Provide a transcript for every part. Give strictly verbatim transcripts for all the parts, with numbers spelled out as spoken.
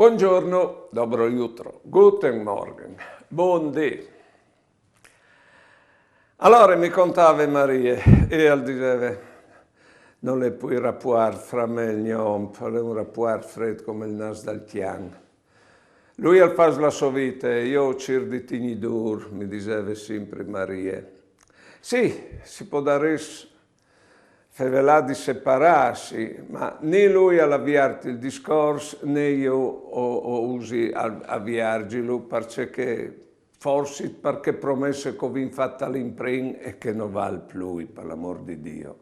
Buongiorno, dobro jutro, guten Morgen, bundì. Alore mi contave Marie e al diseve: «No l'è plui rapuart fra me e 'l gno om, al è un rapuart fret come il nas dal cjan. Lui al fas la so vite e jo o circ di tignî dûr», mi diseve simpri Marie. «Sì, si podarès fevelâ di separâsi, ma ni lui al à viert il discors, ni jo o, o usi a, a vierzilu, parcè che forsit par chê promesse che o vin fat al imprin e che no vâl plui, par l'amôr di Diu.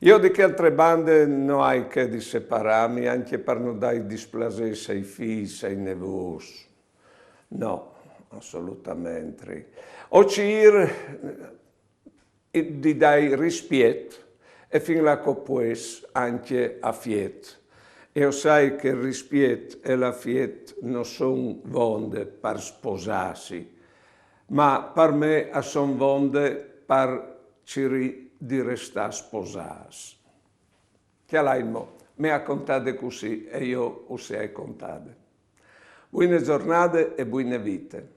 Jo di chê altre bande no ai chê di separâmi, ancje par no dâi displasês ai fîs, ai nevôts. No, assolutamentri. O circ di dâi rispiet e fin là che o pues ancje afiet. E o sai che il rispiet e l'afiet no son vonde par sposâsi, ma par me a son vonde par cirî di restâ sposâts.» Cjalait mo, me à contade cussì e jo us e ai contade. Buine zornade e buine vite.